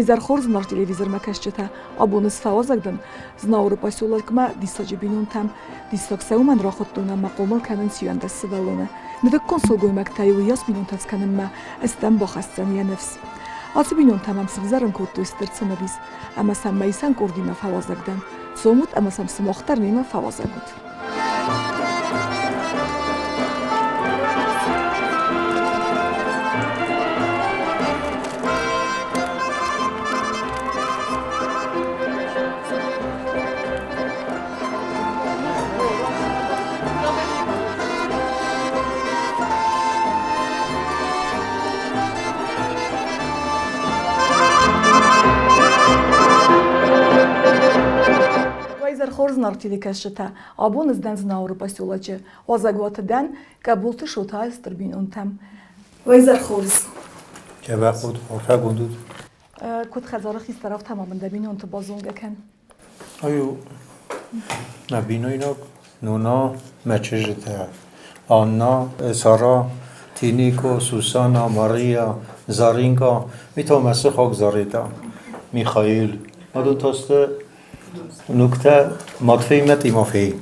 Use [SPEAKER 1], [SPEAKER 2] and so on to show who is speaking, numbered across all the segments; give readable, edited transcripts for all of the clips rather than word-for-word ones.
[SPEAKER 1] Уӕ изӕр хорз, нӕ телевизормӕ кӕсджытӕ. Абон ӕз фӕуазӕг дӕн Знауыры поселокмӕ диссаджы бинонтӕм. Диссаг сӕ уымӕн рахуыдтон ӕмӕ хъомыл кӕнынц 11 сывӕллоны. Нырыккон сылгоймӕгтӕй уыйас бинонтӕ скӕнынмӕ стӕм бахӕсдзӕн йӕ ныфс. Ацы бинонтӕ мӕм сывзӕрын кодтой стыр цымыдис, ӕмӕ сӕм мӕ исӕн къордимӕ фӕуазӕг дӕн. Цомут ӕмӕ сӕм сымах дӕр мемӕ фӕуазӕг ут. Уӕ хорз нарт телекӕсджытӕ! Абон ӕз дӕн Знауыры поселочы. Уазӕгуаты дӕн Къӕбулты Шотайы стыр бинонтӕм. Уӕ изӕр хорз!
[SPEAKER 2] Кӕбӕхъуыд, арфӕгонд ут.
[SPEAKER 1] Куыд хӕдзары хистӕр, афтӕ ма мын дӕ бинонты базонгӕ кӕн.
[SPEAKER 2] Ай у мӕ бинойнаг Нона, мӕ чызджытӕ Анна, Сара, Тинико, Сусана, Мария, Заринка, ми та мӕ сыхаг Заретӕ, Михаил. Адон та сты Внуктӕ Матфей мӕ Тимофей.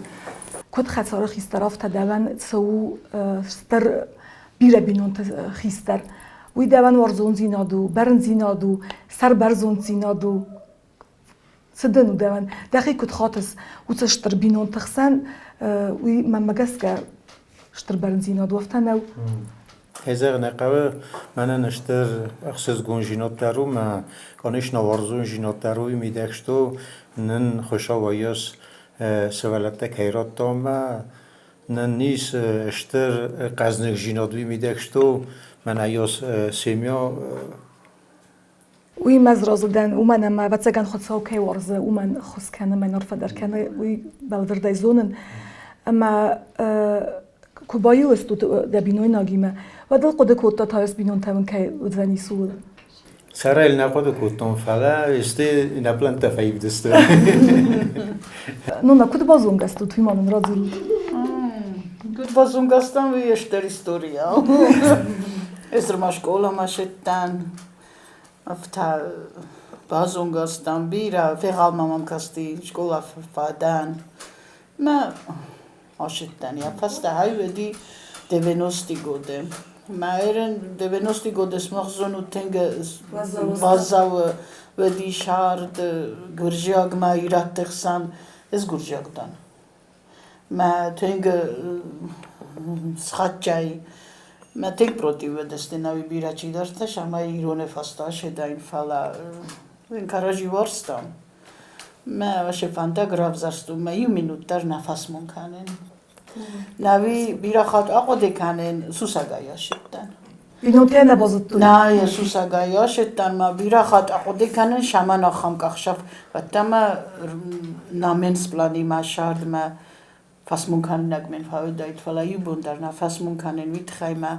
[SPEAKER 1] Куыд хӕдзары хистӕр, афтӕ дӕуӕн цы у стыр бирӕ бинонты хистӕр. Уый дӕуӕн уарзондзинад у, бӕрндзинад у, сӕрбӕрзонддзинад у. Цы дын у дӕуӕн? Дӕхи куыд хатыс уыцы стыр бинонты хсӕн, уый мӕнмӕ гӕсгӕ стыр бӕрндзинад у, афтӕ нӕу?
[SPEAKER 2] Хезӕр нӕ хъӕуы, мӕнӕн стыр ӕхсызгон зинад дӕр у, мӕ, конечно, уарзон зинад дӕр у, мидӕг что нын хуыцау ӕйас сывӕллӕттӕ кӕй радта ӕмӕ нын ис стыр хъӕзныгдзинад уый мидӕг, что мӕнӕ ӕйас семья.
[SPEAKER 1] Уый мӕ сразы дӕн, уымӕн ӕмӕ ӕвӕццӕгӕн Хуыцау кӕй уарзы, уымӕн ӕххуыс кӕны, мӕн арфӕ дӕр кӕны, уый бӕлвырдӕй зонын. Ӕмӕ куы баиу стут дӕ бинойнагимӕ, уӕд ыл хъуыды кодта тайыс бинонтӕ уын кӕй уыдзӕнис, ууыл.
[SPEAKER 2] Сӕрӕй нӕ хъуыды кодтон, фӕлӕ сты нӕ плӕнттӕ фӕивдысты.
[SPEAKER 1] Ну, на куыд базонгӕ стут, уый ма нын радзурут.
[SPEAKER 3] Куыд базонгӕ стӕм, уый стыр история. Эср ма школамӕ сыдтӕн, Афтӕ базонгӕ стӕм бирӕ, фегъӕлмӕ мӕм касти скъола фӕдӕн. Мӕ ащыдтӕн йӕ фӕстӕ хайуеди 90 годы. Мӕ эрен 90 годы смах зонут тынг уӕззау уыди сӕрд гуырдзиагмӕ ирӕтты хсӕн. Ӕз гуырдзиаг дӕн. Мӕ тынг схӕццӕй мӕ тынг против уыдысты нӕуи бирӕ чидӕртӕ, сӕмӕй ироны фӕстӕ седайн, фӕлӕ кӕрӕдзи уарзтам. Мӕ ӕсе фӕндаг равзӕрстон, мӕ иу минут дӕр нӕ фӕсмон кӕнын. Нӕуи бирӕ хатт ахъуыды кӕнын, сусӕгӕй асидтӕн.
[SPEAKER 1] Бинонтӕ нӕ базыдтой?
[SPEAKER 3] Нӕ, сусӕгӕй асидтӕн, мӕ бирӕ хатт ахъуыды кӕнын, сӕмӕн ахӕм къахсӕф фӕдтӕмӕ наменспланимӕ сӕрдмӕ фӕсмон кӕнинаг мын фӕуыдаид, фӕлӕ иу бон дӕр нӕ фӕсмон кӕнын, уый тыххӕй мӕ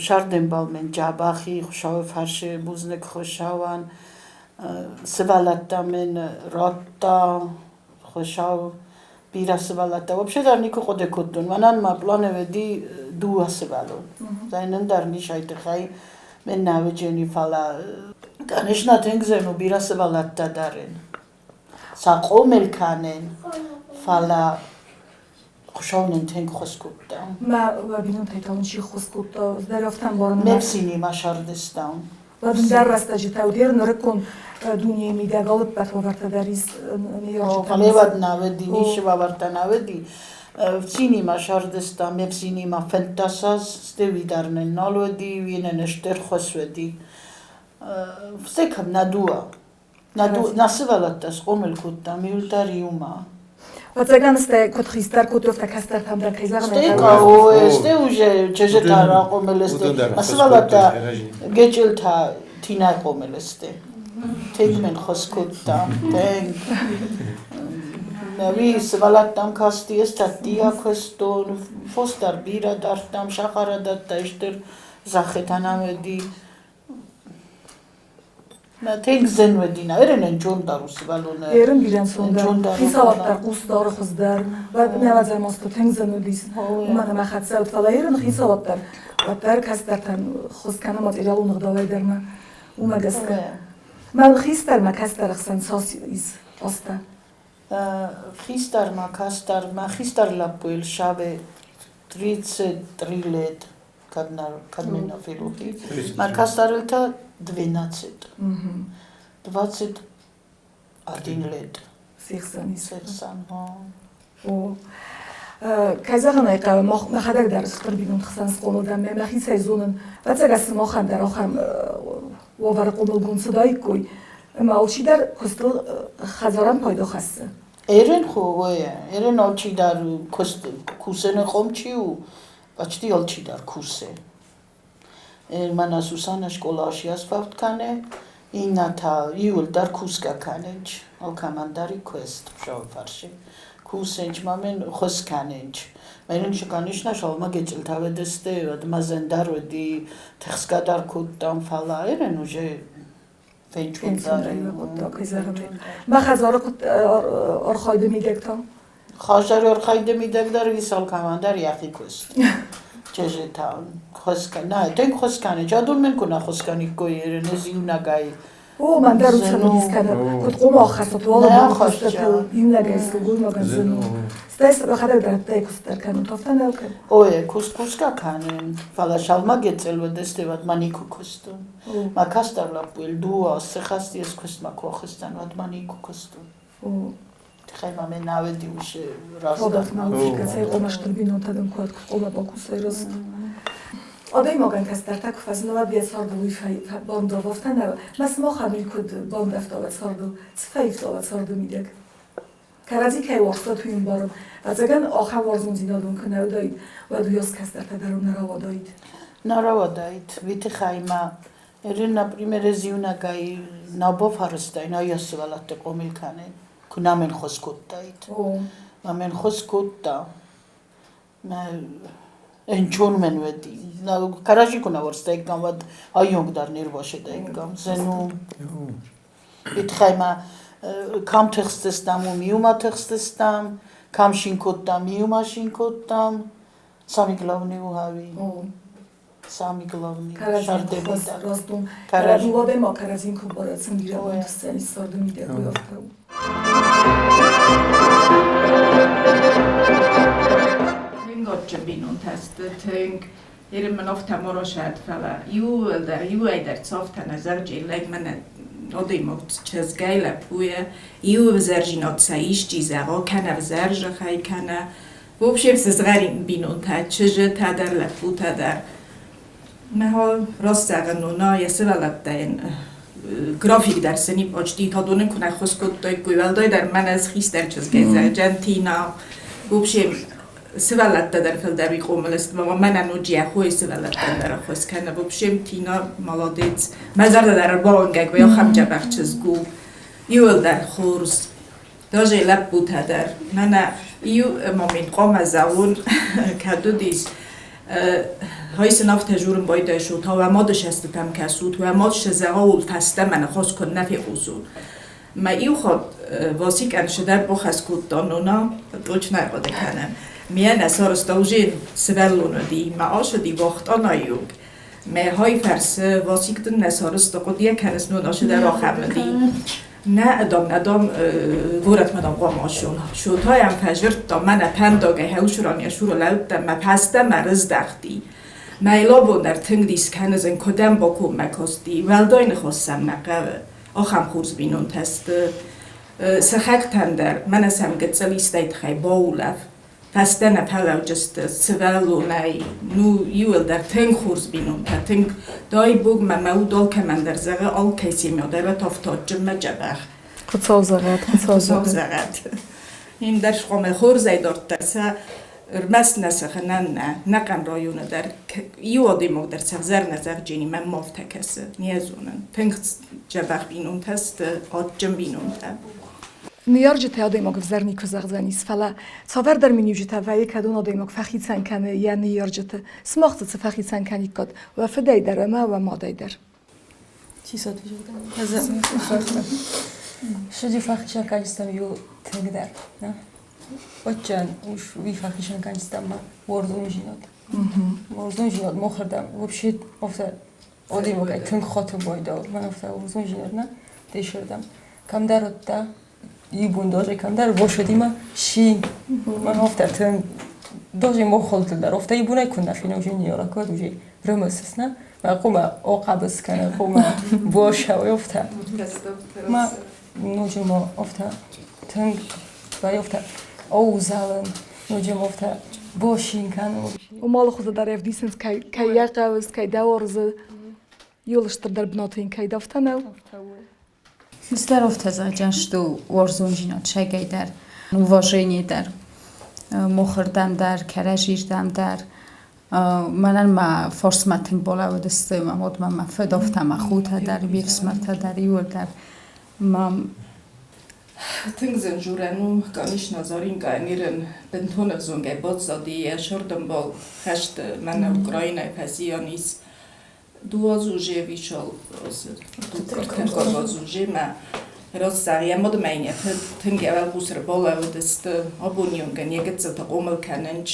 [SPEAKER 3] сӕрдӕмбал мын дзӕбӕхи Хуыцауы фӕрцы бузныг Хуыцауӕн сывӕллӕттӕ мын радта Хуыцау бирӕ сывӕллӕттӕ. Вообще дӕр никуы хъуыды кодтон. Мӕнӕн мӕ планы уыди дыууӕ сывӕллон. Зайнын дӕр нисӕй тыххӕй мын нӕ уыджени, фӕлӕ конечно тынг зын у бирӕ сывӕллӕттӕ дарын. Сӕ хъомыл кӕнын, фӕлӕ Хуыцау нын тынг ххуыс кодта.
[SPEAKER 1] Мӕ бинонтӕй та уын чи ххуыс кодта? Дӕр афтӕ ӕмбарын.
[SPEAKER 3] Ме фсинимӕ сӕрдыстам.
[SPEAKER 1] Ӕндӕр рӕстӕджытӕ уыд нырыккон дунейы мидӕг алы ӕппӕт уавӕртӕ дӕр ис ныййарджытӕн.
[SPEAKER 3] Фӕлӕ нӕ уыди, ницы уавӕртӕ нӕ уыди. Фсинимӕ сӕрдыстам, ме фсинимӕ 15 азты, уый дӕр нын нал уыди, уый нын стыр ххуыс уыди. Стӕй кӕм нӕ дыууӕ. Нӕ сывӕллӕттӕ схъомыл кодтам иу дӕр иумӕ.
[SPEAKER 1] Ӕцӕгӕн стӕй куыд хистӕр кодтой, афтӕ кӕстӕртӕм дӕр кӕй зӕгъын
[SPEAKER 3] Стӕй хъӕуы, стӕй уже чызджытӕ рахъомыл сты, мӕ сывӕллӕттӕ гечъилтӕ Тинӕ хъомыл сты. Тынг мын ххуыс кодта, тынг. Уый сывӕллӕттӕм касти, ӕз тӕттийӕ куыстон, фос дӕр бирӕ дардтам, сахарадӕттӕ стыр зӕххытӕ нӕм уыди. Тынг зын уыди, эрен ӕнцондӕр у сывӕллоны.
[SPEAKER 1] Эрен бирӕ ӕнцондӕр. Хицауад дӕр, хъусдары хуыздӕр. Нӕвӕдзӕм азты тынг зын уыдис. Уымӕн ӕмӕ хӕццӕ уыд, фӕлӕ эрен хицауад дӕр уӕддӕр кӕстӕртӕн ххуыс кӕны материалон ӕгъдауӕй дӕр ма. Уымӕ гӕсгӕ. Мӕн хистӕр мӕ кӕстӕр ӕхсӕн цас ис азтӕ?
[SPEAKER 3] Хистӕр ма кӕстӕр, мӕ хистӕр лӕппуйыл сабе 33 лет, кӕд нӕ, кӕд ме нӕ ферох и. Мӕ кӕстӕрыл та 12. 21 лет.
[SPEAKER 1] Се хсӕн ис.
[SPEAKER 3] Се хсӕн,
[SPEAKER 1] О. Кӕй зӕгъын ӕй хъӕуы, мӕхӕдӕг дӕр стыр бинонты хсӕн схъомыл дӕн, мӕ мӕхицӕй зонын. Ӕцӕг сымахӕн дӕр ахӕм уавӕры хъомылгонд цыдаиккой, ӕмӕ алчидӕр куыстыл хӕдзарӕн пайда хӕссы.
[SPEAKER 3] Эрен хуы, эрен алчидӕр куыст кусыны хъом чи у, почти алчидӕр кусы. Мӕнӕ Сусаннӕ скъола асфальт кӕны, иннӕ та иуылдӕр кусгӕ кӕнынц, алкӕмӕн дӕр и куыст Хуыцауы фӕрцы. Кусынц ма мын хос кӕнынц. Мӕнӕн конечно, сӕумӕ гыццылтӕ уыдысты, уӕд мӕ зындӕр уыди, тыхсгӕ дӕр кодтам, фӕлӕ эрен уже фенчондӕр.
[SPEAKER 1] Мӕ хӕдзары архайды мидӕг та?
[SPEAKER 3] Хӕдзары архайды мидӕг дӕр ис алкӕмӕн дӕр йӕхи куыст. Чызджытӕ хос кӕнӕ, тынг хос кӕны. Адон мын куы нӕ хос кӕниккой, ӕз иунӕгӕй.
[SPEAKER 1] О, мӕн дӕр цымыдис кӕны, куыд хъуамӕ ӕххӕсса туалон куыстытыл иунӕгӕй сылгоймагӕн зын у. Стӕй сӕхӕдӕг дӕр ӕддӕйы куыст дӕр кӕнут, афтӕ нӕу кӕн?
[SPEAKER 3] Ой, куыст кусгӕ кӕнын, фӕлӕ сӕумӕ гыццыл уыдысты, уӕд мӕ никуы куыстон. Мӕ кӕстӕр лӕппуйыл дыууӕ азы хӕсты ӕз куыстмӕ куы ахызтӕн, уӕд мӕ никуы куыстон. Тыххӕй ма ме нӕуӕди усы
[SPEAKER 1] раздӕр. Кӕцӕй хъуамӕ стыр бинонтӕ дын куы хъуамӕ бакусай рӕзт. Адӕймагӕн кӕстӕртӕ куы фӕзына, уӕд йӕ цардыл уый бандава, афтӕ нӕ? Мӕ сымахӕн уый куыд бандӕвта уӕ цардыл? Цы фӕивта уӕ царды мидӕг? Кӕрӕдзи кӕй уарзтат, уый ӕмбарын. Ӕцӕгӕн ахӕм уарзондзинад уын куы нӕ уыдаид, уӕд уыйас кӕстӕртӕ дӕр нӕ рауадаид.
[SPEAKER 3] Нӕ рауадаид. Уый тыххӕй ма Эрин, например, ӕз иунӕгӕй нӕ бафӕрӕзтаин айас сывӕллӕтты хъомыл кӕнын, куы нӕ мын хос кодтаид. Мӕ мын хос кодта. Мӕ ӕнцон мӕн уӕди. Кӕрӕдзи куы нӕ уарзтаиккам, уӕд айонг дӕр не рбасыдаиккам. Зын у. Уый тыххӕй ма кӕм тыхстыстӕм, уым иумӕ тыхстыстӕм, кӕм шин кодтам, иумӕ шин кодтам. Самый главный у ӕви? Самый главный.
[SPEAKER 1] Растун. Кӕрӕдзи ма кӕрӕдзин куы барӕцын бирӕ бантысдзӕни царды мидӕг, уый афтӕ у.
[SPEAKER 4] Тынг адджын бинонтӕ сты, тынг. Ерын мын афтӕ ма расӕд, фӕлӕ иууылдӕр, иуӕй дӕр цавтӕ нӕ зӕгъджи лӕг мӕнӕ адӕймаг чызгӕй, лӕппуйӕ, иу ӕвзӕрдзинад сӕ исчи зӕгъа, кӕнӕ ӕвзӕр зӕгъай, кӕнӕ В общем, сызгъӕрин бинонтӕ, чызджытӕ дӕр, лӕппутӕ дӕр. Мӕ раст зӕгъын у, на йӕ сывӕллӕттӕ йын график дӕр сын почти тадонын куы нӕ ххуыс кодтаиккой, уӕлдайдӕр мӕнӕ ӕз хистӕр чызгӕй Джантина. В общем, сывӕллӕттӕ дӕр фылдӕр уый хъомыл сты, мӕнӕн ноджы йӕ хойы сывӕллӕттӕн дӕр ӕххуыс кӕны. В общем, Тина молодец. Мӕ зӕрдӕ дӕр ӕрбауынгӕг, уый ахӕм дзӕбӕх чызг у. Иуылдӕр хорз. Даже лӕппутӕ дӕр. Мӕнӕ иу момент хъуамӕ зӕгъон, кӕд уыдис, Хай сын афтӕ журын байдайсут, уӕ мады сӕстытӕм кӕсут, уӕ мад сӕ зӕгъӕуыл фӕстӕмӕ ныхас куыннӕ фехъусут. Мӕ иу хатт Васикӕн цыдӕр бахӕс кодта, нона, точно хъуыды кӕнын. Мийӕ нӕ сарӕзта уже сывӕллон уыди, мӕ ацыди вахтанайог. Мӕ хай фӕрсы, Васик дын нӕ сарӕзта, хъуыдыйӕ кӕныс, нона, цыдӕр ахӕм уыди. Нӕ, дам, нӕ, дам, горӕтмӕ дам хъуамӕ ацӕуон. Шотайӕн фӕзырдта, мӕнӕ фӕндагӕй хӕусуран йӕ цуры лӕудтӕн, мӕ фӕстӕмӕ рыздӕхти. Мӕ абон дӕр тынг дис кӕнызын, куыдӕм бакоммӕ касти, уӕлдай ныхас сӕм нӕ хъӕуы. Ахӕм хорз бинонтӕ сты. Сыхӕгтӕн дӕр, мӕнӕ сӕм гыццыл истӕй тыххӕй баулӕф. Фӕстӕ нӕ фӕлӕуджысты сывӕллонӕй, ну, иуылдӕр тынг хорз бинонтӕ, тынг. Дай Бог мӕ мӕ уд алкӕмӕн дӕр зӕгъы, алкӕй семья дӕр уӕд афтӕ мӕ дзӕбӕх.
[SPEAKER 1] Хуыцау зӕгъӕд, Хуыцау
[SPEAKER 4] зӕгъӕд. Ин дӕр хъуамӕ хорзӕй дарддӕр сӕ ӕрмӕст нӕ сыхынӕн нӕ, нӕхъӕн районы дӕр иу адӕймаг дӕр цӕвзӕр нӕ зӕгъджени мӕм ма афтӕ кӕсы, не зонын. Тынг дзӕбӕх бинонтӕ сты, адджын бинонтӕ.
[SPEAKER 1] Ныййарджытӕ адӕймаг ӕвзӕр никуы зӕгъдзӕнис, фӕлӕ цавӕрдӕр миниуджытӕ вӕййы, кӕдон адӕймаг фӕхицӕн кӕны йӕ ныййарджыты. Сымах дзы цы фӕхицӕн кӕниккат уӕ фыдӕй дӕр ӕмӕ уӕ мадӕй дӕр?
[SPEAKER 5] Суди фӕхицӕн кӕнистӕм иу тынгдӕр. Отчан уж уый фӕхицӕн кӕнистӕм ма уордзондзинад. Уордзондзинад мохырдӕм вообще офта одимокай тынг хоты бойдау. Мӕн офта уордзондзинад нӕ. Десырдӕм. Кӕмдӕр уыдта, иу бон доже кӕмдӕр бошедимӕ си мӕ офтӕ тынг доже мохолтыл дӕр офтӕ иу бонӕй куы нӕ фенӕ уже не ракод уже рымысыс нӕ мӕ хъуымӕ охъӕбыс кӕнӕ хъуымӕ бошӕуй офтӕ ма ноджы ма офтӕ тынг офтӕ оузалын ноджы ма офтӕ бошин кӕнын.
[SPEAKER 1] Уымӕлы хуызы дӕр ӕвдисынц, кӕй кӕй йӕ хъӕуыс, кӕй дӕ уарзы. Иуыл стырдӕр бынаты йын кӕй дӕфтӕ нӕу.
[SPEAKER 6] Здоровтӕ зӕгъджын уарзондзинад сӕгӕй дӕр, уважение дӕр, мохырдӕм дӕр, кӕрӕдзирдӕм дӕр. Мӕнӕн мӕ фарсмӕ тынг балӕууыдысты мӕ мад мӕ мӕ фыд, афтӕ мӕ хотӕ дӕр, ме фсымӕртӕ дӕр иууылдӕр. Мӕ
[SPEAKER 4] Тынг зын дзурӕн у, конечно, Заринкӕ нырын бынтон ӕвзонгӕй баззади йӕ сӕрдӕмбал хӕсты, мӕнӕ Украинӕйы фӕзиан ис. Дуазужевичал Тынг Рассар йӕ мадмӕ тынг ӕвӕлхъус ӕрбалӕууыдысты, абоны онг ын йӕ гыццылты хъомыл кӕнынц,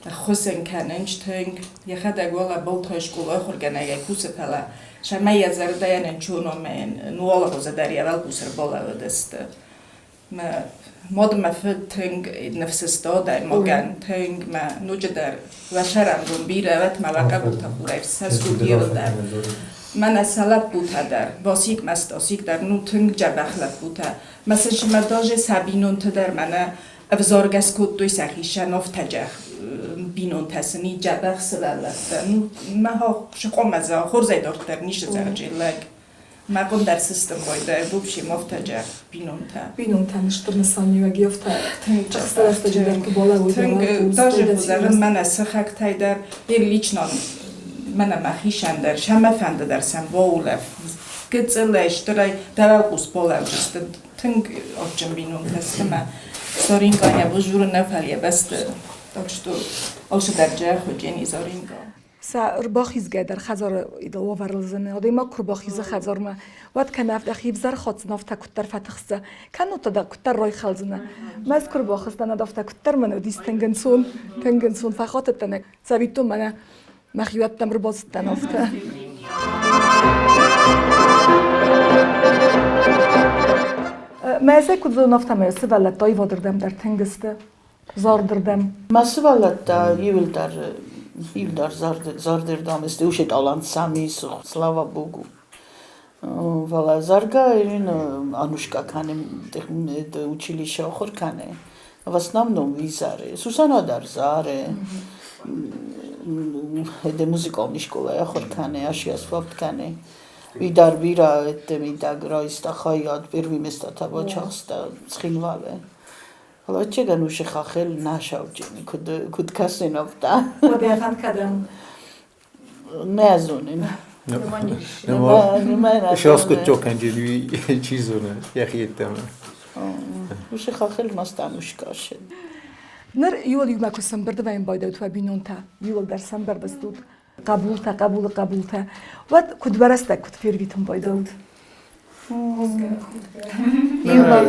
[SPEAKER 4] ӕххуыс ын кӕнынц тынг. Йӕхӕдӕг уӕлӕ Балтайы скъолайы ахуыргӕнӕгӕй кусы, фӕлӕ сӕмӕ йӕ зӕрдӕйӕн ӕнцон ӕмӕ йын нуалгъуызы дӕр йӕ уӕлхъус ӕрбалӕууыдысты. Мӕ мад мӕ фыд тынг ныфсыста адӕймагӕн, тынг мӕ ноджыдӕр уӕ сӕрӕнбон бирӕ уӕд мӕ уӕ хъӕбултӕ хурӕй фсӕсгуыд дӕр. Мӕнӕ сӕ лӕппутӕ дӕр, Васик мӕ Стасик дӕр, ну тынг дзӕбӕх лӕппутӕ. Мӕ сын сымӕ даже сӕ бинонты дӕр мӕнӕ ӕвзаргӕ скодтой сӕхи сӕ нофтӕджӕх бинонтӕ сын и дзӕбӕх сывӕллӕттӕ. Ну, мӕ сыкъомӕ хорзӕй дарддӕр ницы зӕгъджы лӕг. Мӕ бон дӕр сыстын байдайы вообще мофтӕджӕх бинонтӕ.
[SPEAKER 1] Бинонтӕн стыр нысаниуӕг йӕфтӕ рӕстӕджы дӕр куы балӕууыд.
[SPEAKER 4] Тынг даже зӕгъын мӕнӕ сыхӕгтӕй дӕр, лично мӕнӕ мӕхицӕн дӕр, сӕмӕ фӕнды дӕр сӕм баулӕф. Гыццылӕй, стырӕй дӕлӕлхъус балӕудзысты. Тынг адджын бинонтӕ сты мӕ Заринкайӕ бузурын нӕ фӕлӕ бӕсты. Так что алцыдӕр джӕх уыджени Заринка.
[SPEAKER 1] Сӕ ӕрбахизгӕ дӕр хӕдзары уавӕрыл зыны. Адӕймаг куы рбахизы хӕдзармӕ, уӕд кӕнӕ афтӕ хибзар хӕцын, афтӕ куыддӕр фӕтыхсы, кӕннод та дӕ куыддӕр райхӕлдзынӕ. Мӕз куы рбахызтӕн, афтӕ куыддӕр мӕн уыдис тынг ӕнцон, тынг ӕнцон фӕхатыдтӕн. Цӕвиттон, мӕнӕ мӕхиуӕттӕм ӕрбацыдтӕн афтӕ. Мӕ куыд зонын, афтӕмӕй сывӕллӕттӕ аивадырдӕм дӕр тынг сты. Зардырдӕм.
[SPEAKER 3] Мӕ сывӕллӕттӕ иуылдӕр иуылдӕр зардырдӕм сты. Усе талант сӕм ис, слава богу. Фӕлӕ заргӕ Анушка кӕны училище ахуыр кӕны. В основном уый зары. Сусана дӕр зары. Это музыкальный школайы ахуыр кӕны, Асиасвӕфт кӕны. Уый дӕр бирӕ мидӕг райста хайад, первый место та бацахста Цхинвалы. Ӕвӕццӕгӕн уыцы хахел нӕ сауджын, куыд, куыд кӕсын, афтӕ.
[SPEAKER 1] Уӕдӕ кӕдӕм?
[SPEAKER 3] Нӕ зонын.
[SPEAKER 2] Сейчас чи зоны, йӕхи йеддӕмӕ.
[SPEAKER 3] Уыцы хахел ма станушка ссыд.
[SPEAKER 1] Ныр иуыл иумӕ куы сӕмбырд вӕййын байдайут уӕ бинонтӕ, иуылдӕр сӕмбырд стут, хъӕбултӕ, хъӕбулы хъӕбултӕ, уӕд куыд уӕ рӕстӕг куыд фервитын байдайут?
[SPEAKER 3] Иумӕ.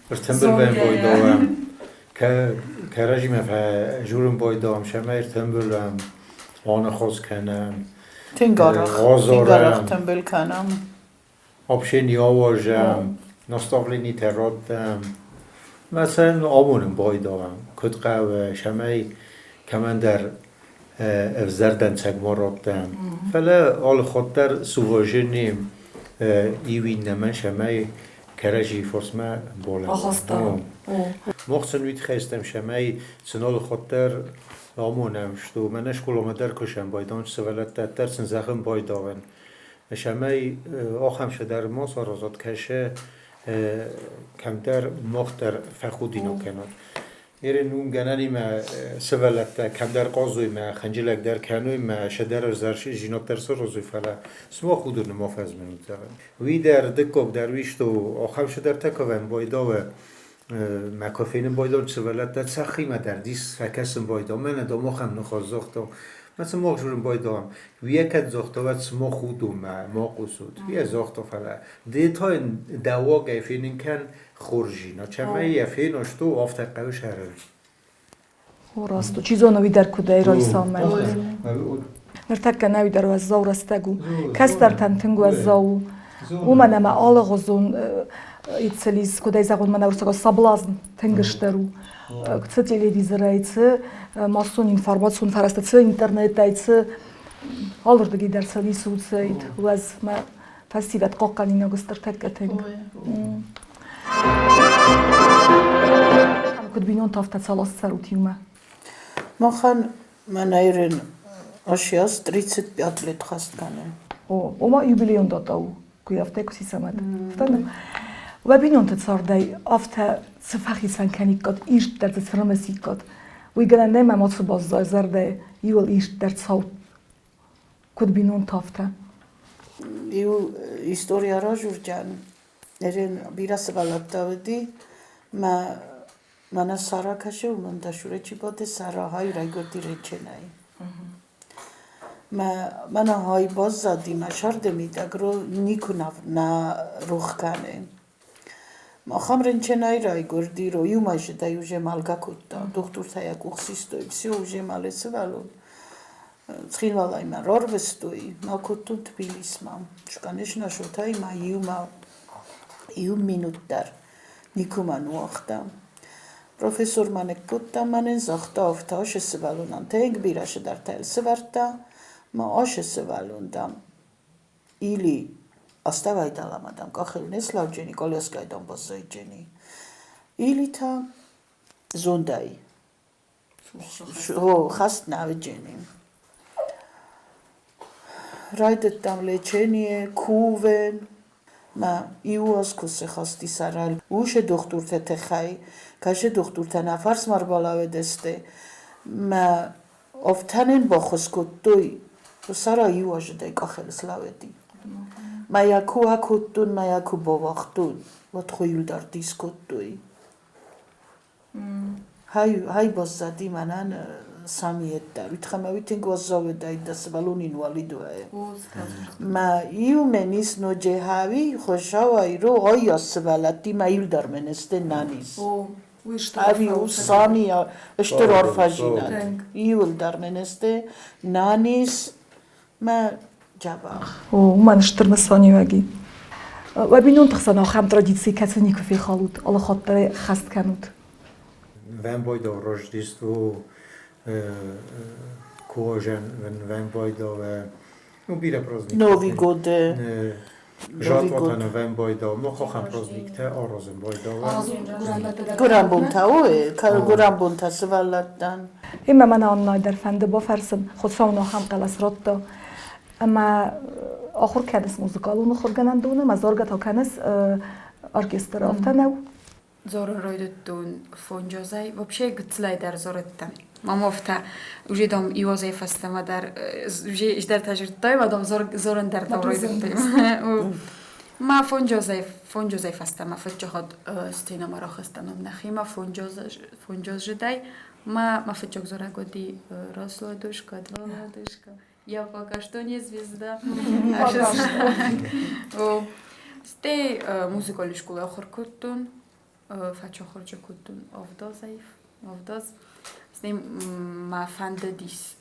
[SPEAKER 2] Ӕртӕмбыл вӕййын байдауӕм, кӕрӕдзимӕ фӕжурын байдауӕм, сӕмӕ ӕртӕмбылӕм, аныхас кӕнӕм.
[SPEAKER 3] Тынг арӕх, тынг арӕх тымбыл кӕнӕм.
[SPEAKER 2] Общение ауазӕм, наставленитӕ раттӕм. Мӕсӕн амонын байдауӕм, куыд хъӕуы, цӕмӕй кӕмӕндӕр ӕвзӕр дӕнцӕг ма раттӕм. Фӕлӕ алы хатт дӕр с уважением иу иннӕмӕн, цӕмӕй кӕрӕдзи фарсмӕ балӕууӕм. Мах сын уый тыххӕй стӕм, цӕмӕй сын алы хатт дӕр амонӕм, что мӕнӕ скъоламӕ дӕр кусӕм байдауын, сывӕллӕттӕ дӕр сын зӕгъын байдауӕн. Цӕмӕй ахӕм цыдӕр ма саразат, кӕсы кӕмдӕр мах дӕр фӕхудинаг кӕнат. Ерын уым гӕнӕнимӕ сывӕллӕттӕ кӕмдӕр хъазуймӕ, хынджылӕг дӕр кӕнуймӕ, сӕдӕр зӕрзинад дӕр саразуй, фӕлӕ сымах уыдоны ма фӕзмынут, зӕгъын. Уый дӕр дыккаг дӕр уый что ахӕм цыдӕртӕ кӕвӕн байдауы мӕ куы фенын байдал сывӕллӕттӕ цӕххимӕ дӕр дис фӕкӕсын байдал, мӕнӕ дам ахӕм ныхас загъта. Мӕ сымах журын байдал, уе кӕд загъта, уӕд сымах уыдонмӕ ма хъусут. Уе загъта, фӕлӕ ды та йын дӕ уагӕй фенын кӕн хорззинад. Цӕмӕй йӕ феносто, афтӕ хъӕуы сӕрыл.
[SPEAKER 1] О, раст у. Чи зоны, уый дӕр куыдӕй райсамӕ. Ныртӕккӕ нӕ уый дӕр уӕззау рӕстӕг у. Кӕстӕртӕн тынг уӕззау у. Уымӕн ӕмӕ алыгъуызон ицелис, куыд ӕй зӕгъон, мӕнӕ уырыссагау соблазн тынг стыр у. Цы телевизорӕй, цы массон информацион фӕрӕзтӕ, цы интернетӕй, цы алырдыгӕй дӕр сӕ исуцӕйд, уӕз мӕ фӕсивӕд хъахъхъӕнинаг стыр тӕккӕ тынг. Куыд бинонтӕ, афтӕ цал аз цӕрут иумӕ?
[SPEAKER 3] Махӕн мӕнӕйрен ащас 35 лет хаст кӕны.
[SPEAKER 1] О, ома юбилейон дата у, куы афтӕ куы сисӕмӕт. Афтӕ Уӕ бинонты цардӕй афтӕ цы фӕхицӕн кӕниккат, ирддӕр дзы цы рымысиккат, уый гӕнӕн нӕй, мӕ мацы баззайы зӕрдӕйы иуыл ирддӕр цау куыд бинонтӕ афтӕ.
[SPEAKER 3] Иу истори аразурджан, Ерен бирӕ сывӕллӕттӕ уыди, мӕ мӕнӕ Сара кӕсы, уымӕн дӕ сурӕ чи бады, Сара хай райгуырди рынчынӕй. Мӕ мӕнӕ хай баззади мӕ сӕрды мидӕг никуы нӕ рох кӕны. Ахӕм рынчынӕй райгуырди, ро иу мӕй зыдӕй уже мӕлгӕ кодта. Дохтыртӕ йӕ къух систой, все, уже мӕлы сывӕллон. Цхинвалӕй мӕ рарвыстой, мӕ кодтон Тбилисмӕ. Конечно, шотӕй ма иумӕ иу минут дӕр никуы мӕ ныууагъта. Профессор мӕ ныккодта мӕнӕн, загъта, афтӕ ашы сывӕллонӕн тынг бирӕ цыдӕртӕ сывӕрдта, ма ашы сывӕллон, дам, или оставай дӕлӕмӕ, дам, къахыл не слӕуджени, коляскӕй, дам, баззайджени, или та зондӕй хӕст нӕуджени. Райдыдтам лечение, кувын, мӕ иу аз кусы хӕсти сӕрӕл. Усе дохтуртӕ тыххӕй, кӕсы дохтуртӕ нӕ фарсмӕ ӕрбалӕууыдысты. Мӕ афтӕ нын баххуыс кодтой, сӕра иу азы дӕ къахыл слӕууыди. Мӕ йӕ ку акодтон, мӕ йӕ ку бауагътон, уӕд хуыйыл дӕр дис кодтой. Хай баззади мӕнӕн самиеттӕ. Уый уый тынг уӕззау уыдаид дӕ сывӕллон инвалид уайы. Мӕ иу мӕнис ноджы хави хуысауай ро айас сывӕллӕттимӕ иу дӕр мӕнысты нанис. Ӕви у сами стыр арфӕзинад. Иуылдӕр мӕнысты нанис мӕ дзӕбӕх.
[SPEAKER 1] О, уымӕн стыр нысаниуӕг и. Уӕ бинонты хсӕн ахӕм традици кӕцы никуы фехалут, алы хатт дӕр ӕй ӕххӕст кӕнут?
[SPEAKER 2] Вӕнбойдау Рождество кожен вӕнбойдау ну бирӕ праздник.
[SPEAKER 3] Новый год.
[SPEAKER 2] Жатватаны вӕнбойдау, махахӕм праздниктӕ аразын байдау.
[SPEAKER 3] Гуырӕнбонтӕ, ой, гуырӕнбонтӕ сывӕллӕттӕн.
[SPEAKER 1] Ӕмӕ мӕнӕ аннӕй дӕр фӕнды бафӕрсын, Хуыцау нын ахӕм хъӕлӕс радта, ӕмӕ ахуыр кӕныс музыкалон ахуыргӕнӕндоны, ӕмӕ заргӕ та кӕныс оркестры, афтӕ нӕу?
[SPEAKER 7] Дзорун райдӕдтон фонджозӕй. Вообще гыццылӕй дӕр дзорӕдтӕн. Мам афтӕ уже дам иуазӕй фӕстӕмӕ дӕр уже исдӕртӕ зудтай, ма дам зорун дӕр дам райдӕдтай. Ма фонджозӕй фӕстӕмӕ фӕччоход сценӕмӕ рахызтӕн нӕхимӕ фонджозжидӕй. Ма ма фыццаг дзорӕг уыди раз ладошка, два ладошка. Я пока что не звезда. Стӕй музыкалон скъолай ахуыр кодтон, фӕчахуырджы кодтон авдазӕй, авдаз. Стӕй мӕ фӕндыдис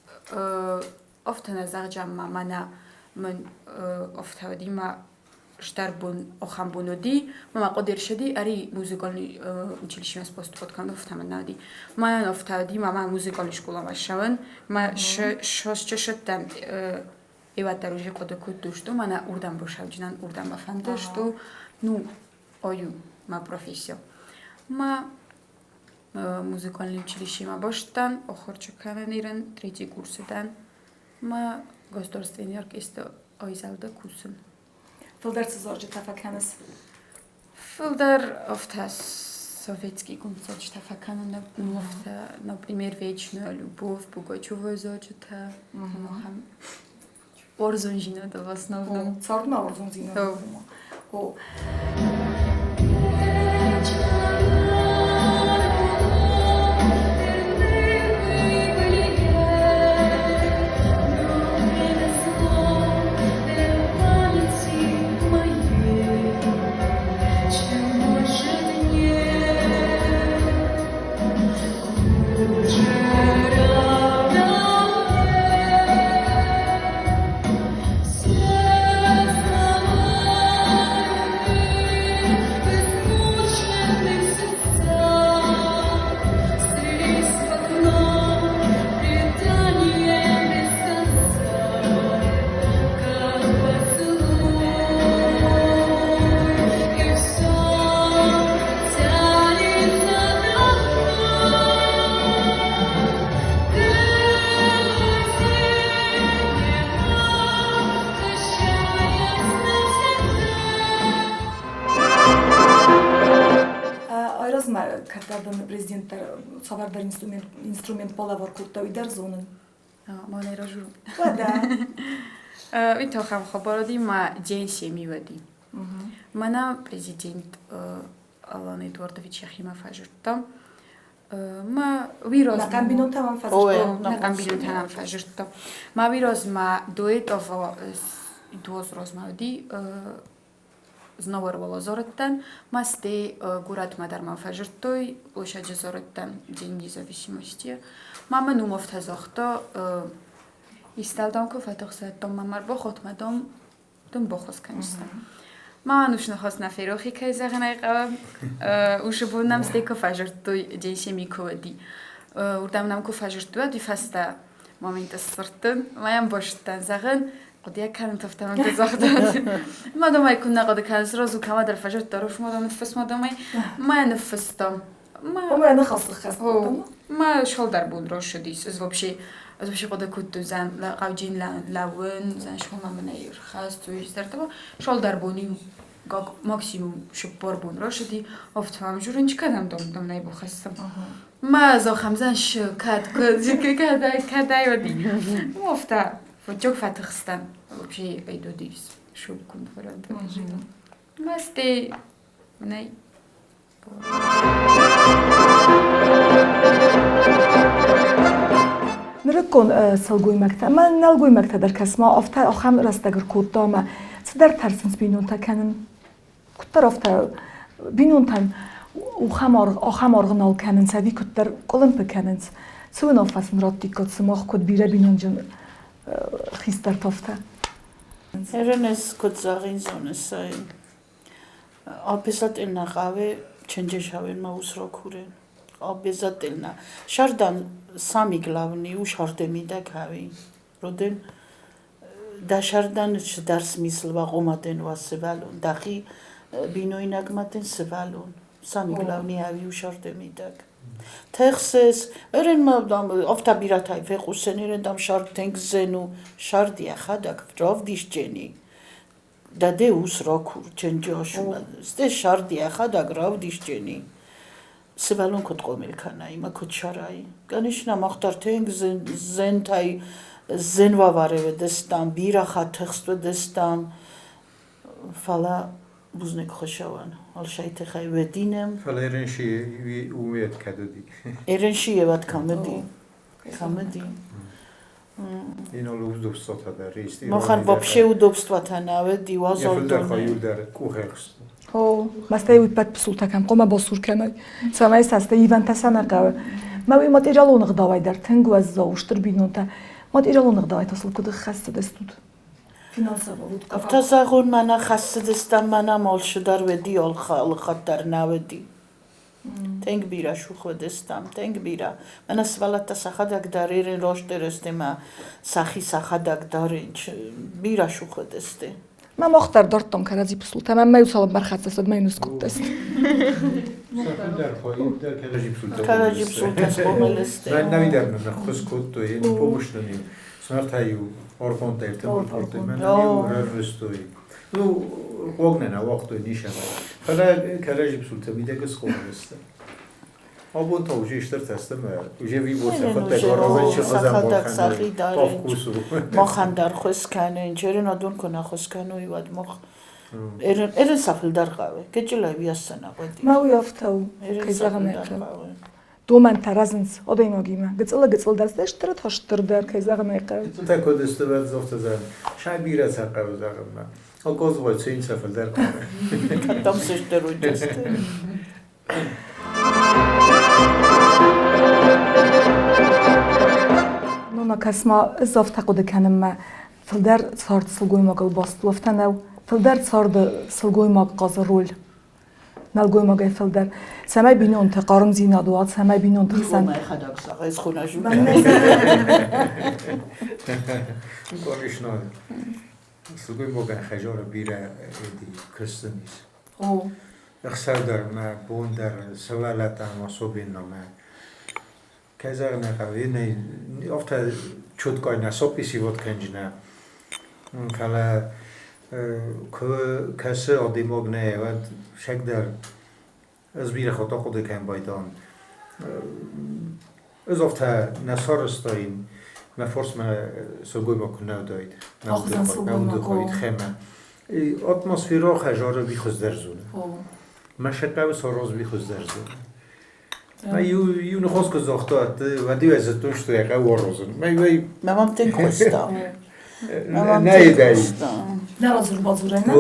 [SPEAKER 7] афтӕ нӕ зӕгъджам ма мӕнӕ мын афтӕ уыди мӕ стӕр бон ахӕм бон уыди, мӕ хъуыды ӕрцыди, ӕри музыкальный училищемӕ поступать кӕнын, афтӕ мын нӕ уыди. Мӕнӕн афтӕ уыди, мӕ музыкальный скъоламӕ ссӕуын, мӕ сосчысыдтӕн Ивӕддӕр уже хъуыды кодтой, что мӕнӕ урдӕм босауджынӕн урдӕм бафӕнды, что ну ой у мӕ профессия. Мӕ музыкальный училищемӕ бастан, охорчы кӕнын ирын, третий курсы дӕн. Мӕ государственный оркестры айзӕлды кусын.
[SPEAKER 1] Фылдӕр цы зарджытӕ фӕкӕныс?
[SPEAKER 7] Фылдӕр афтӕ советский гуымсӕджытӕ фӕкӕнын, афтӕ, например, Вечная любовь, Пугачевой зарджытӕ, ахӕм уарзондзинады в основном.
[SPEAKER 1] Цардмӕ уарзондзинад. О. дын президент дӕр цавӕрдӕр инструмент балӕвар кодта, уый дӕр зонын.
[SPEAKER 7] Ма нӕ разуру.
[SPEAKER 1] Уӕдӕ.
[SPEAKER 7] Уый тохӕм хабар уыди ма день семьи уыди. Мӕнӕ президент Алан Эдуардович йӕхимӕ фӕзырдта. Ма уый размӕ...
[SPEAKER 1] Нӕхъӕн бинонтӕм фӕзырдта?
[SPEAKER 7] Нӕхъӕн бинонтӕм фӕзырдта. Ма уый размӕ до этого дуоз размӕ уыди Знауыр Уӕлӕзорӕттӕн, ма стӕй горӕтмӕ дӕр ма фӕзырдтой площаджы зорӕттӕн День независимости. Ма мын уым афтӕ загъта, истӕлдам куы фӕтыхсӕдтон, ма ма рбахотмӕ дам, дын баххуыс кӕнджыстӕм. Ма ус ныхас нӕ ферохи, кӕй зӕгъын ӕй хъӕуы. Усы бон нӕм стӕй куы фӕзырдтой, День семьи куы уыди. Уырдӕм нӕм куы фӕзырдтой, уӕд уый фӕстӕ момент сдзырдтон, ма йӕм базыдтӕн, зӕгъын, хъуыдыйӕ кӕнын тӕфтӕмӕнтӕ загътат. Ма домӕй куыннӕ хъуыды кӕнын, сразу кӕмӕдӕр фӕзырдта, рухсмӕ дам ныффыс, ма домӕй, ма ныффыстам.
[SPEAKER 1] Ма ныхасы хӕст кодтам.
[SPEAKER 7] Ма шалдар бон росыдис, ӕз вообще ӕз вообще хъуыды кодтон, зӕн хъауджин лӕууын, зӕн шхома мын ӕй ӕрхӕст, уый зӕрдӕ шалдар бон иу максимум шыппор бон росыди, афтӕ мӕм журынч кӕдӕм дом дом нӕй бухӕссам. Ма зохамзан шы кӕд кӕдӕй уыди. Афтӕ фотчок фӕтыхстӕн. Вообще айдодис шубкун фаранта. Масте нӕй.
[SPEAKER 1] Нырыккон сылгоймӕгтӕ ӕмӕ нӕлгоймӕгтӕ дӕр кӕс-ма, афтӕ ахӕм рӕстӕг ӕркодта ӕмӕ цыдӕр тӕрсынц бинонтӕ кӕнын. Куыддӕр афтӕ бинонтӕн ахӕм аргъ нал кӕнынц ӕви куыддӕр къуылымпы кӕнынц. Цы уынаффӕ сын раттиккат сымах, куыд бирӕ бинонджын хистӕртӕ афтӕ?
[SPEAKER 3] Ерын куыд зӕгъин, зоныс ӕй, Обязательно хъӕуы чынджызхауӕн ус ракурын. Обязательно. Сӕрдӕн самый главный у сӕрды мидӕг хауи. Родын дӕ сӕрдӕн цыдӕр смысл уа, ома дын уа сывӕллон. Дӕхи бинойнагмӕ дын сывӕллон. Самый главный хауи у сӕрды мидӕг. Тыхсыс, эрен ма дам афтӕ бирӕтӕй фехъусӕн, эрен дам сӕрд тынг зын у. Сӕрд йӕхӕдӕг равдисджын и. Дӕде ус ракур, чынджы Стӕй сӕрд йӕхӕдӕг равдисджени. Сывӕллон куыд хъомыл кӕнай ӕмӕ куыд сӕрай. Конечно, мах дӕр тынг зынтӕй зын уавӕры уыдыстӕм, бирӕ хатт тыхст уыдыстӕм, фӕлӕ бузныг Хуыцауӕн, алцӕй тыххӕй уыдинӕм.
[SPEAKER 2] Фӕлӕ ерынши уымӕт кӕд уыди?
[SPEAKER 3] Ерынши евӕд кӕм уыди? Кӕм уыди?
[SPEAKER 2] Инал удобствотӕ дӕр есть.
[SPEAKER 3] Махӕн вообще удобствотӕ нӕ уыди, уазал доны.
[SPEAKER 2] Дӕр къухӕхст.
[SPEAKER 1] О, мастӕй уыппӕт пысултӕ кӕм хъуамӕ басур кӕнай, цӕмӕй сӕ стӕй ивӕнтӕ цӕмӕ хъӕуы. Мӕ уый материалон ӕгъдауӕй дӕр тынг уӕззау стыр бинонтӕ. Материалон ӕгъдауӕй та сыл куыд ӕххӕссыдыстут? Финансово.
[SPEAKER 3] Афтӕ зӕгъон, мӕнӕ хӕссыдыстӕм, мӕнӕ алцы дӕр уыди, алыхатт дӕр нӕ уыди. Тынг бирӕ сух уыдыстӕм, тынг бирӕ. Мӕнӕ сывӕллӕттӕ сӕхӕдӕг дӕр ирын ростдӕр сты ӕмӕ сӕхи сӕхӕдӕг дӕр бирӕ сух уыдысты.
[SPEAKER 1] Мӕ мах дӕр дардтам кӕрӕдзи пысултӕ, мӕ мӕ цалынмӕ ӕрхӕццӕ цыд, мӕ йын скодтаст.
[SPEAKER 3] Кӕрӕдзи пысултӕ схъомыл сты.
[SPEAKER 2] Мӕн дӕр нын ӕххуыс кодтой, помощь нын-иу. Смартӕ-иу оргонтӕ ӕртымбыл кодтой, мӕнӕн-иу рарвыстой. Ну, хъуаг нӕ нӕ уагътой нисӕмӕй. Фӕлӕ кӕрӕдзи псултӕ мидӕг схъомыл сты. Абон та уже стыртӕ сты ӕмӕ уже вибор сӕхӕдӕг аразын чи
[SPEAKER 3] Сӕхӕдӕг сӕхи дарынц. Махӕн дӕр ххуыс кӕнын. Черын адон куы нӕ ххуыс кӕной, уӕд мах Эрин сӕ фылдӕр хъӕуы. Гыццылӕй уыйас сӕ нӕ хъуыди.
[SPEAKER 1] Ма уый афтӕ у, кӕй зӕгъын ӕй хъӕуы. Домӕнтӕ рӕзынц адӕймагимӕ. Гыццылы-гыццылдӕр сты, стыры та стырдӕр, кӕй зӕгъын ӕй хъӕуы.
[SPEAKER 2] Гыццылтӕ куыд сты, уӕд афтӕ зӕгъын. Сӕ бирӕ сӕ хъӕуы зӕгъынмӕ. Оказывается, сӕ фылдӕр хъӕуы.
[SPEAKER 3] Кӕддӕм сыстыр уыдысты.
[SPEAKER 1] Нона, кӕс-ма, ӕз афтӕ хъуыды кӕнынмӕ, фылдӕр цард сылгоймагыл баст у, афтӕ нӕу? Фылдӕр царды сылгоймаг хъазы роль нӕлгоймагӕй фылдӕр. Цӕмӕй бинонты хъармдзинад уа, цӕмӕй бинонты хсӕн.
[SPEAKER 3] Мӕхӕдӕг зӕгъ, схуынӕжу.
[SPEAKER 2] Конечно, сылгоймагӕн хӕдзары бирӕ куыст ис.
[SPEAKER 1] О.
[SPEAKER 2] Ӕхсӕв дӕр мӕ, бон дӕр, сывӕллӕттӕм особенно мӕ. Кӕй зӕгъын ӕй хъӕуы, афтӕ чуткай нӕ сописивод кӕнджынӕ, фӕлӕ куы кӕсы адӕймаг нӕ, уӕд сӕгдӕр ӕз бирӕ хатт ахъуыды кӕнын байдайын. Ӕз афтӕ нӕ сарӕзтаин, мӕ фарсмӕ сылгоймаг куы нӕ уыдаид, мӕ удыхъӕд хемӕ. Атмосферӕ хӕзары уый хуыздӕр зоны. Мӕ хъӕуы сараз уый хуыздӕр зоны. Мӕ иу ныхас куы загъта, уӕд-иу ӕз зыдтон, что йӕ хъӕуы уарзын. Мӕ иуӕй...
[SPEAKER 3] Мӕ мам тынг хъуыста.
[SPEAKER 2] Нӕ дӕй.
[SPEAKER 1] Нӕ радзур-бадзурӕй, нӕ?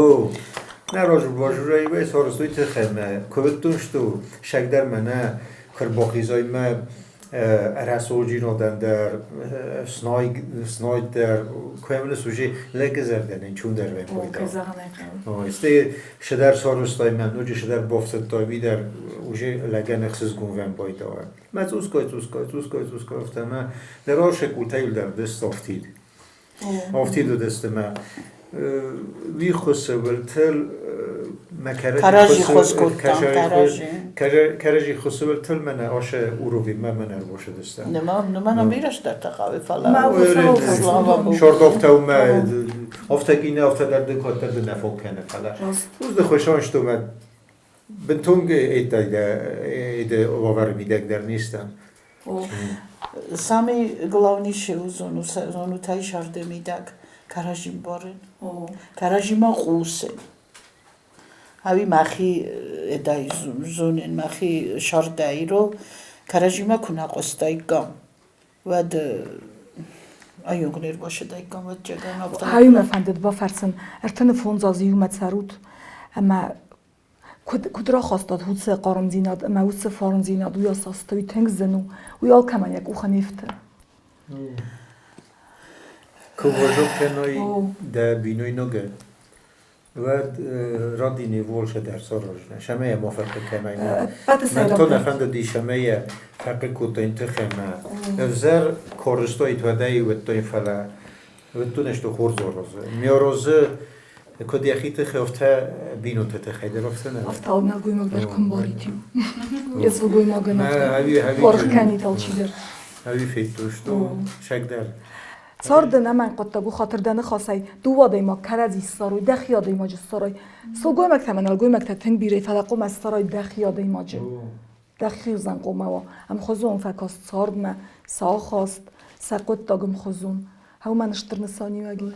[SPEAKER 2] Нӕ радзур-бадзурӕй, уӕй сарӕзтой тыххӕй мӕ куывдтон, что сӕгдӕр мӕнӕ куы рбахизай мӕ рӕсугъддзийнадӕн дӕр, снайд дӕр, куы уже лӕги зӕрдӕ нин чундӕр вӕйпайда. Стӕй шыдӕр сарӕзтай мӕ ноджы шыдӕр бафтыдтай, уый дӕр уже лӕгӕн ӕхсызгон вӕнпайда. Мӕ цъусгай, цъусгай, цъусгай, цъусгай афтӕ мӕ дӕр арсӕг къултӕй дӕр дыс афтид. Афтид уыдысты мӕ уый хуысывылтыл мӕ кӕрӕдзи хуысывылтыл мӕнӕ ашы уровеньмӕ мӕнӕ ӕрбашыдысты.
[SPEAKER 3] Нымӕ бирӕ стӕртӕ хъӕуы, фӕлӕ
[SPEAKER 2] Шордофтӕ мӕ афтӕ кине афтӕ дӕр ды коддӕр ды нӕ фог кӕны, фӕлӕ узды хуысонсто мӕ бынтон эйдӕ уавӕры мидӕг дӕр не стӕм.
[SPEAKER 3] Самый главный зонутай шарды мидӕг кӕрӕдзи мбарын, кӕрӕдзимӕ хъусын. Ӕви мӕхи эдӕй зонин, мӕхи сӕрдӕй ро кӕрӕдзимӕ куы нӕ хъуыстаиккам, уӕд айонг не рбасыдаиккам, ӕвӕццӕгӕн, афтӕ.
[SPEAKER 1] Хъӕуимӕ фӕндыд бафӕрсын, 35 азы иумӕ цӕрут, ӕмӕ куыд рахастат уыцы хъармдзинад ӕмӕ уыцы фарндзинад, уый асаста, уый тынг зын у, уый алкӕмӕн йӕ къухы не фты.
[SPEAKER 2] Куы уважок кӕной дӕ бинойнагы, уӕд радини волше дӕр саразна. Шӕмӕ ма фӕхъыг кӕнай. Мӕн то нӕ фӕндыди, шӕмӕ йӕ фӕхъыг кодтаин тыхӕмӕ. Ӕвзӕр корыстойт уӕдӕй уыдтон, фӕлӕ уыдтон что хорз орозы. Ме орозы куыд йӕхи тыххӕй, афтӕ бинонты тыххӕй дӕр афтӕ нӕ.
[SPEAKER 1] Афтӕ нӕлгоймаг дӕр куы мбарид иу. Йӕ сылгоймагӕн афтӕ аргъ кӕнид алчидӕр.
[SPEAKER 2] Ӕви федтой, что сӕгдӕр.
[SPEAKER 1] Царды нӕмӕн хъуыддаг у хатыр дӕ ныхасӕй дыууӕ адӕймаг кӕрӕдзи ссарой, дӕхи адӕймаджы ссарой. Сылгоймӕгтӕ ӕмӕ нӕлгоймӕгтӕ тынг бирӕ, фӕлӕ хъуамӕ ссарой дӕхи адӕймаджы. Дӕхи хуызӕн хъуамӕ уа. Ӕмхуызон фӕкаст цардмӕ, сӕ ахаст, сӕ хъуыддаг ӕмхуызон. Уымӕн стыр нысаниуӕг и.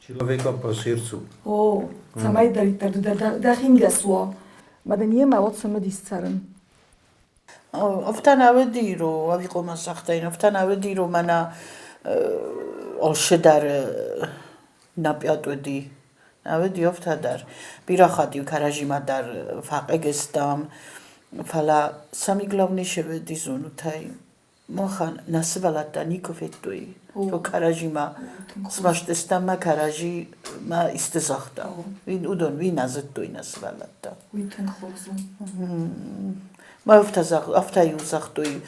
[SPEAKER 2] Человека по сердцу.
[SPEAKER 1] О, цӕмӕйдӕриддӕр ды дӕхи нгӕс уа. Мӕ дын йемӕ уӕд цымыдис цӕрын.
[SPEAKER 3] Афтӕ нӕ уыди, ро, ӕви хъуамӕ загътаин, афтӕ нӕ уыди, ро, мӕнӕ алцы дӕр нӕ пъят уыди. Нӕ уыди афтӕ дӕр. Бирӕ хатт-иу кӕрӕдзимӕ дӕр фӕхъыг стӕм, фӕлӕ самый главный уыди зонутӕй. Махӕн нӕ сывӕллӕттӕ никуы федтой, кӕрӕдзимӕ смӕсты стӕм мӕ кӕрӕдзимӕ исты загъта. Уыдон уый нӕ зыдтой нӕ сывӕллӕттӕ.
[SPEAKER 1] Уый тынг хорз у.
[SPEAKER 3] Мӕ афтӕ-иу загътой,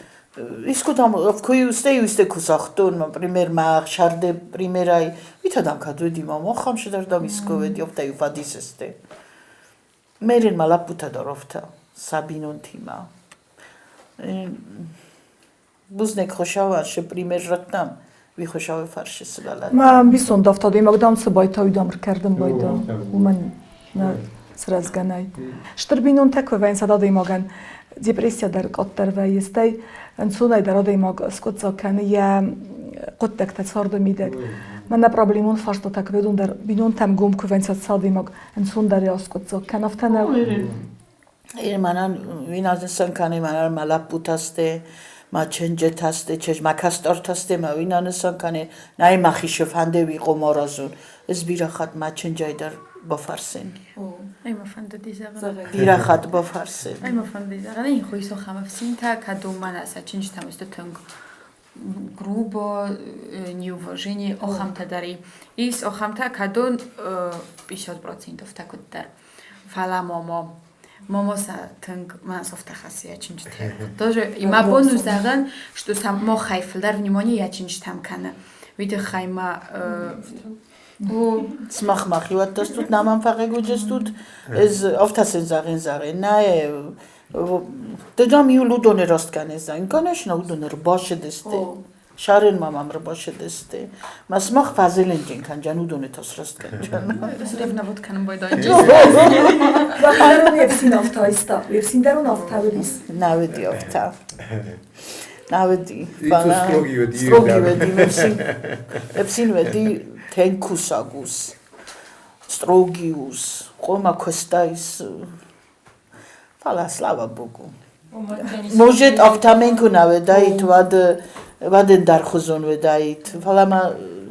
[SPEAKER 3] искуы там куы стӕй исты куы загътон, например, мӕ сӕрды примерӕй, уый та дам кӕд уыди, мӕ махӕм цыдӕр дам искуы уыди, афтӕ-иу фӕдис сты. Мерин мӕ лӕппутӕ дӕр афтӕ, сӕ бинонтимӕ. Бузныг Хуыцауӕн, шы пример радтам, уый Хуыцауы фӕрсы сывӕллӕттӕ.
[SPEAKER 1] Мӕ ӕмбисонд афтӕ адӕймаг дам цы байтауид, ам ркӕрдын байда, уымӕн нӕ сырӕзгӕ нӕй. Стыр бинонтӕ куы вӕййынц адӕймагӕн, депрессия дӕр къаддӕр вӕййы, стӕй ӕнцонӕй дӕр адӕймаг скъуыддзаг кӕны йӕ хъуыддӕгтӕ царды мидӕг. Мӕнӕ проблемон фарстатӕ куы уыдон дӕр бинонтӕм гом куы вӕййынц, адӕймаг ӕнцондӕр аскъуыддзаг кӕны, афтӕ нӕу?
[SPEAKER 3] Мӕнӕн уиназын кӕны мӕнӕн мӕ лӕппутӕ сты, мӕ чынджытӕ сты, чызг мӕ кӕстӕртӕ сты, мӕ уый нӕ нысан кӕны, нӕй мӕхи фӕнды уый хъом аразун. Ӕз бирӕ хатт мӕ чынджӕй дӕр бафӕрсын.
[SPEAKER 7] Ай мӕ фӕндыди зӕгъын.
[SPEAKER 3] Бирӕ хатт бафӕрсын.
[SPEAKER 7] Ай мӕ фӕндыди зӕгъын, ай хуйсо хӕмӕфсинтӕ, кӕд уымӕн сӕ чынджытӕм сты тынг грубо, неуважение охӕмтӕ дӕр ис охӕмтӕ, кӕдон 50% та куыддӕр. Фӕлӕ момо момо сӕ тынг мӕ софтӕ хӕссы йӕ чинджытӕ. Тоже и мӕ бон у зӕгъын, что сӕ мохӕй фылдӕр внимание йӕ чинджытӕм кӕны. Уый тыххӕй ма
[SPEAKER 3] Сымах мӕхиуӕттӕ стут, нӕ мӕм фӕхъыг стут. Ӕз афтӕ сын зӕгъин, зӕгъин, нӕ ды дам иу уыдоны раст кӕныс, конечно, уыдон ӕрбацыдысты. Шарен ма мам рабошедесте. Ма смах фазеленджин канджан удоне тосраст канджан.
[SPEAKER 7] Ревновать канам байданджи.
[SPEAKER 1] Вахарон епсин автоиста. Епсин дарон автоидис.
[SPEAKER 3] Наведи авта. Наведи.
[SPEAKER 2] Ито строги веди.
[SPEAKER 3] Строги веди епсин. Епсин веди тенкусагус. Строгиус. Ყომა ქოსტაის Фала, слава Богу. Может, автаменку наведаит, вад ვადენ დარხოზონ ვედაით, ფალა მა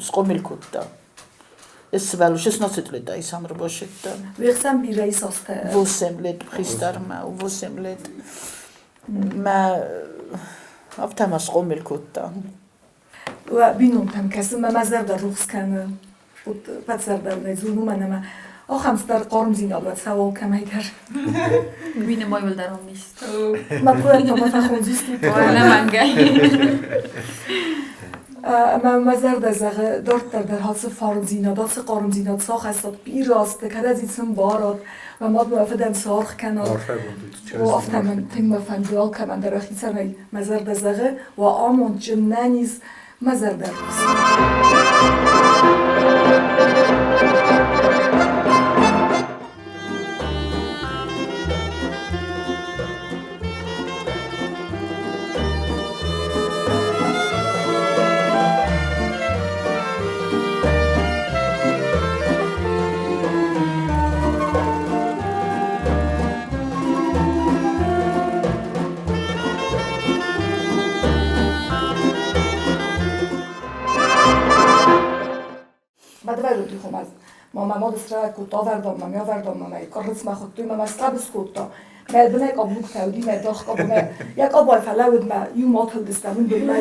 [SPEAKER 3] სყომილ ქუტდა. ეს სვალო 16 ლეტა ის ამრბოშეტდა.
[SPEAKER 1] ვეხსამ ბირა ის ოსტე.
[SPEAKER 3] ვოსემ ლეტ ხისტარმა, ვოსემ ლეტ. მა ავთამა სყომილ ქუტდა.
[SPEAKER 1] ვა ბინუნთამ კასმა მაზარდა რუხსკან უტ პაცარდა ნეძუნუმანამა ახამსტარ ყორმზინალვა ცავალ კამაიდარ.
[SPEAKER 7] ვინე მოიველდა რომ ის.
[SPEAKER 1] მა პროექტო მათახონძისტი.
[SPEAKER 7] ყველა მანგაი.
[SPEAKER 1] მა მაზარდა ზაღ დორტარ დარ ჰაცე ფარმზინა დაცე ყორმზინა ცახასად პირას და კადაზიცն ბარად ვა მადმა ფედან სარხ კანად. ვა თიმ ფანდუალ კამანდარ ხიცანაი მაზარდა ზაღ ვა ამონ ჯნანიზ მაზარდა. Avardom, ma avardom, ma karricma xottu, ma slabs kutta. Ma bne qabluk tawdi, ma dach qab ma ya qabal falawd ma yum atildista min ma.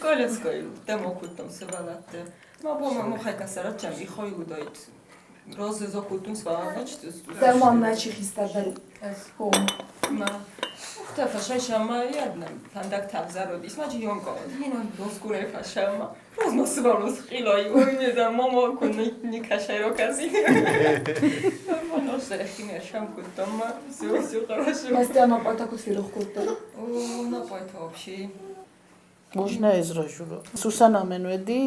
[SPEAKER 5] Колеской демокуттам сывалатты. Ма бома мухайка сарачам и хой удайт. Розе зокуттум свалач.
[SPEAKER 1] Дерман начи хистадал. Хо.
[SPEAKER 5] ма უხთა ფაშაშამა იადნა ფანდაკ თავზაროდის მაჯი იონკო ინა დოსკურე ფაშამა როზმა სვალოს ყილოი უინე და მოμό ქუნი ნიკაშაიროკაზი მონოს ეხინე შამკუტომა სიუ სიუ хорошо
[SPEAKER 1] მასტიანო პოიტაკუთ ფირუხკუტო
[SPEAKER 5] ო ნაპოიტა ოფში
[SPEAKER 3] Можно ეზრაჟურო. Сусана მენვედი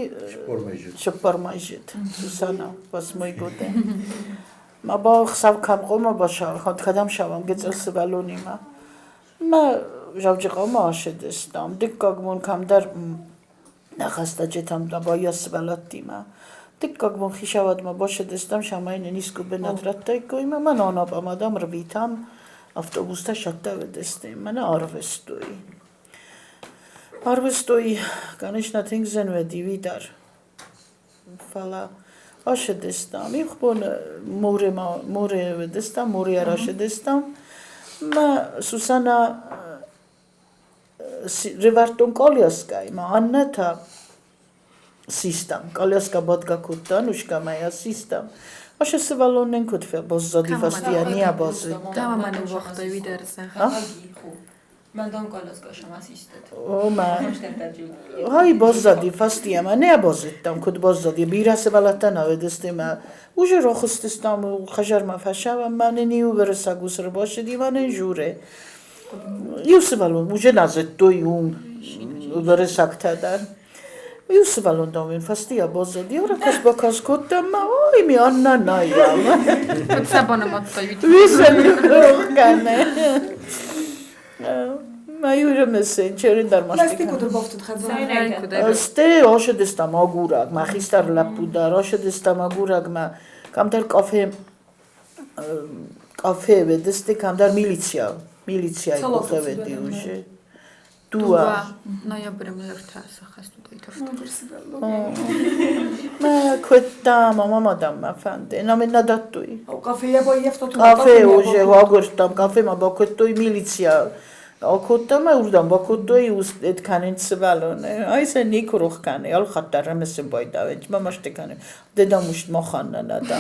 [SPEAKER 3] შპორმაჟეთ. Сусана восьмой годы. აბა ხსავ ქამყომა ბაშა ხო თქვადამ შავამ გეწელს ვალონიმა. მა ჟავჯიყავმა აშედესტამ. დიკკაგ მონ ქამდარ ნახასტა ჯეთამ და ბაიას ვალატიმა. დიკკაგ მონ ხიშავადმა ბოშედესტამ შამაინენ ისკუბენად რატაიკოიმა მან ანაპამადამ რვითამ ავტობუსთა შატავედესტე. მანა არვესტოი. არვესტოი конечно თინგზენ ვედი ვიდარ. ფალა აშედესტამ. იხბონ მორემა მორე ვედესტამ, მორე არ აშედესტამ. მა სუსანა რევარტონ კოლიასკა მა ანნათა სისტამ კოლიასკა ბადგაკუტან უშკამაია სისტამ აშესევალონენ ქუთფე ბოზზადი ფასტიანია ბოზი
[SPEAKER 7] დამამანე ვახტე ვიდერზე
[SPEAKER 5] მანდონ კოლოსკო შამასისტეთ.
[SPEAKER 3] ო მა ჰაი ბოზზადი ფასტია მა ნეა ბოზეტამ ქუთ ბოზზადი ბირასევალატან ავედესტემა уже როხოსტესტამ ხაჟარმა ფაშავა მანენი უვერსაგუს რბოშედი მანენ ჟურე იუსვალონ уже ნაზეტტო იუმ ვერესაქთადან იუსვალონ დავენ ფასტია ბოზზადი ორაკას ბაქას ქოტა მა ოი მი ანნა ნაია
[SPEAKER 7] საბონო მოტტო ვით
[SPEAKER 3] ვისენ როხკანე მაიურემესენ ჩერენ დარმაშტი
[SPEAKER 1] პლასტიკუდր ბოფთუდ ხაძო
[SPEAKER 3] სტე ოშედესტა მაგურაგ მახისტარ ლაპუდარ ოშედესტა მაგურაგ მა კამდარ კაფე კაფე ვედესტე კამდარ მილიცია მილიცია იკუხევედი უშე დუა
[SPEAKER 7] ნოიაბრე მერთა სახასტუდაითოფტ
[SPEAKER 3] მა ქვეტა მამამადამ მაფანდე ნამენა დატუი
[SPEAKER 1] კაფე იაბო იაფტო
[SPEAKER 3] კაფე უშე ვაგვერტამ კაფე მა ბოქვეტუი მილიცია ოკოტა მა ურდამ ბოკოტოი ους ეთქანენ ცვალონე აი ესე ნიკროხკანე ალხატა რემესე ბაიდავე მამაშტეკანე დედამუშ მოხანა ნადა.